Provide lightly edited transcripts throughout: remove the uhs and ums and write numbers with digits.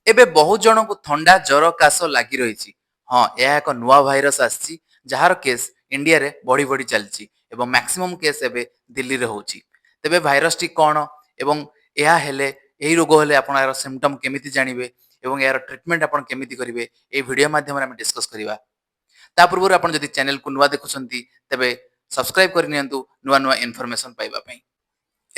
ଏବେ ବହୁତ ଜଣଙ୍କୁ ଥଣ୍ଡା, ଜ୍ୱର, କାଶ ଲାଗି ରହିଛି। ହଁ, ଏହା ଏକ ନୂଆ ଭାଇରସ ଆସିଛି, ଯାହାର କେସ୍ ଇଣ୍ଡିଆରେ ବଢି ବଢି ଚାଲିଛି ଏବଂ ମ୍ୟାକ୍ସିମମ୍ କେସ୍ ଏବେ ଦିଲ୍ଲୀରେ ହେଉଛି। ତେବେ ଭାଇରସଟି କ'ଣ ଏବଂ ଏହା ହେଲେ, ଏହି ରୋଗ ହେଲେ ଆପଣ ଏହାର ସିମ୍ପଟମ୍ କେମିତି ଜାଣିବେ ଏବଂ ଏହାର ଟ୍ରିଟମେଣ୍ଟ ଆପଣ କେମିତି କରିବେ, ଏହି ଭିଡ଼ିଓ ମାଧ୍ୟମରେ ଆମେ ଡିସ୍କସ୍ କରିବା। ତା ପୂର୍ବରୁ ଆପଣ ଯଦି ଚ୍ୟାନେଲକୁ ନୂଆ ଦେଖୁଛନ୍ତି, ତେବେ ସବସ୍କ୍ରାଇବ କରିନିଅନ୍ତୁ ନୂଆ ନୂଆ ଇନଫର୍ମେସନ ପାଇବା ପାଇଁ।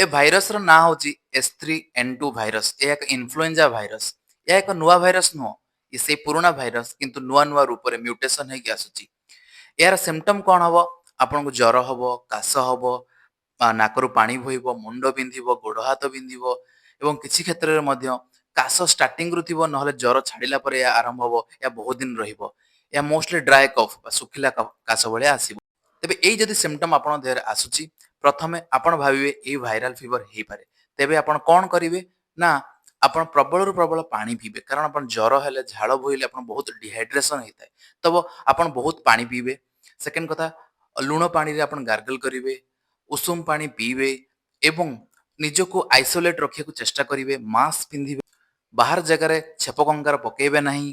ଏ ଭାଇରସର ନାଁ ହେଉଛି H3N2 virus. ଏହା ଏକ ଇନଫ୍ଲୁଏଞ୍ଜା ଭାଇରସ। ଏହା ଏକ ନୂଆ ଭାଇରସ ନୁହଁ, ଇଏ ସେଇ ପୁରୁଣା ଭାଇରସ, କିନ୍ତୁ ନୂଆ ନୂଆ ରୂପରେ ମ୍ୟୁଟେସନ ହେଇକି ଆସୁଛି। ଏହାର ସିମ୍ପଟମ୍ କ'ଣ ହବ? ଆପଣଙ୍କୁ ଜ୍ୱର ହବ, କାଶ ହବ, ନାକରୁ ପାଣି ବୋହିବ, ମୁଣ୍ଡ ବିନ୍ଧିବ, ଗୋଡ଼ ହାତ ବିନ୍ଧିବ ଏବଂ କିଛି କ୍ଷେତ୍ରରେ ମଧ୍ୟ କାଶ ଷ୍ଟାର୍ଟିଂରୁ ଥିବ, ନହେଲେ ଜ୍ୱର ଛାଡ଼ିଲା ପରେ ଏହା ଆରମ୍ଭ ହବ। ଏହା ବହୁତ ଦିନ ରହିବ। ଏହା ମୋଷ୍ଟଲି ଡ୍ରାଏ କଫ୍ ବା ଶୁଖିଲା କାଶ ଭଳିଆ ଆସିବ। ତେବେ ଏଇ ଯଦି ସିମ୍ପଟମ୍ ଆପଣଙ୍କ ଦେହରେ ଆସୁଛି, ପ୍ରଥମେ ଆପଣ ଭାବିବେ ଏଇ ଭାଇରାଲ ଫିଭର ହେଇପାରେ। ତେବେ ଆପଣ କ'ଣ କରିବେ ନା, ଆପଣ ପ୍ରବଳରୁ ପ୍ରବଳ ପାଣି ପିଇବେ, କାରଣ ଆପଣ ଜ୍ୱର ହେଲେ, ଝାଳ ବୋହିଲେ ଆପଣ ବହୁତ ଡିହାଇଡ୍ରେସନ ହେଇଥାଏ। ତ ଆପଣ ବହୁତ ପାଣି ପିଇବେ। ସେକେଣ୍ଡ କଥା, ଲୁଣ ପାଣିରେ ଆପଣ ଗାର୍ଗଲ କରିବେ, ଉଷୁମ ପାଣି ପିଇବେ ଏବଂ ନିଜକୁ ଆଇସୋଲେଟ୍ ରଖିବାକୁ ଚେଷ୍ଟା କରିବେ। ମାସ୍କ ପିନ୍ଧିବେ, ବାହାର ଜାଗାରେ ଛେପ କଙ୍କାର ପକେଇବେ ନାହିଁ।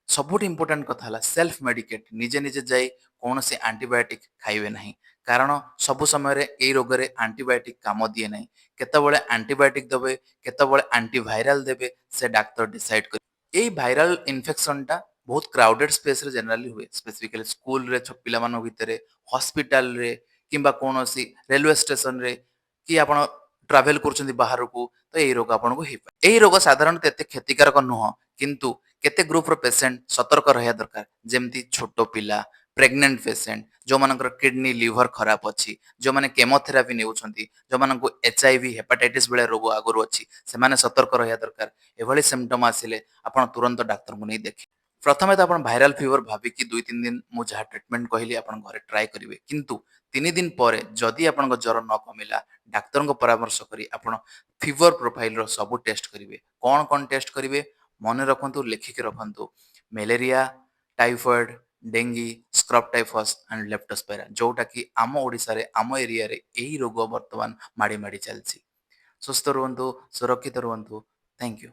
ସବୁଠୁ ଇମ୍ପୋର୍ଟାଣ୍ଟ କଥା ହେଲା ସେଲ୍ଫ ମେଡିକେଟ୍, ନିଜେ ନିଜେ ଯାଇ କୌଣସି ଆଣ୍ଟିବାୟୋଟିକ୍ ଖାଇବେ ନାହିଁ, କାରଣ ସବୁ ସମୟରେ ଏଇ ରୋଗରେ ଆଣ୍ଟିବାୟୋଟିକ୍ କାମ ଦିଏ ନାହିଁ। କେତେବେଳେ ଆଣ୍ଟିବାୟୋଟିକ୍ ଦେବେ, କେତେବେଳେ ଆଣ୍ଟିଭାଇରାଲ ଦେବେ, ସେ ଡାକ୍ତର ଡିସାଇଡ୍ କରିବେ। ଏଇ ଭାଇରାଲ ଇନଫେକ୍ସନଟା ବହୁତ କ୍ରାଉଡେଡ୍ ସ୍ପେସରେ ଜେନେରାଲି ହୁଏ, ସ୍ପେସିଫିକାଲି ସ୍କୁଲରେ ପିଲାମାନଙ୍କ ଭିତରେ, ହସ୍ପିଟାଲରେ କିମ୍ବା କୌଣସି ରେଲୱେ ଷ୍ଟେସନରେ କି ଆପଣ ଟ୍ରାଭେଲ କରୁଛନ୍ତି ବାହାରକୁ, ତ ଏଇ ରୋଗ ଆପଣଙ୍କୁ ହେଇପାରେ। ଏହି ରୋଗ ସାଧାରଣତଃ ଏତେ କ୍ଷତିକାରକ ନୁହଁ, କିନ୍ତୁ କେତେ ଗ୍ରୁପର ପେସେଣ୍ଟ ସତର୍କ ରହିବା ଦରକାର, ଯେମିତି ଛୋଟ ପିଲା, ପ୍ରେଗନେଣ୍ଟ ପେସେଣ୍ଟ, ଯେଉଁମାନଙ୍କର କିଡନୀ, ଲିଭର ଖରାପ ଅଛି, ଯେଉଁମାନେ କେମୋଥେରାପି ନେଉଛନ୍ତି, ଯେଉଁମାନଙ୍କୁ HIV, hepatitis ଭଳିଆ ରୋଗ ଆଗରୁ ଅଛି, ସେମାନେ ସତର୍କ ରହିବା ଦରକାର। ଏଭଳି ସିମ୍ପଟମ୍ ଆସିଲେ ଆପଣ ତୁରନ୍ତ ଡାକ୍ତରଙ୍କୁ ନେଇ ଦେଖିବେ। ପ୍ରଥମେ ତ ଆପଣ ଭାଇରାଲ ଫିଭର ଭାବିକି 2-3 ଦିନ ମୁଁ ଯାହା ଟ୍ରିଟମେଣ୍ଟ କହିଲି, ଆପଣ ଘରେ ଟ୍ରାଏ କରିବେ। କିନ୍ତୁ 3 ଦିନ ପରେ ଯଦି ଆପଣଙ୍କ ଜ୍ୱର ନ କମିଲା, ଡାକ୍ତରଙ୍କ ପରାମର୍ଶ କରି ଆପଣ ଫିଭର ପ୍ରୋଫାଇଲର ସବୁ ଟେଷ୍ଟ କରିବେ। କ'ଣ କ'ଣ ଟେଷ୍ଟ କରିବେ, ମନେ ରଖନ୍ତୁ, ଲେଖିକି ରଖନ୍ତୁ: malaria, typhoid, dengue, scrub typhus and leptospira, ଯୋଉଟାକି ଆମ ଓଡ଼ିଶାରେ, ଆମ ଏରିଆରେ ଏହି ରୋଗ ବର୍ତ୍ତମାନ ମାଡ଼ି ମାଡ଼ି ଚାଲିଛି। ସୁସ୍ଥ ରୁହନ୍ତୁ, ସୁରକ୍ଷିତ ରୁହନ୍ତୁ। Thank you.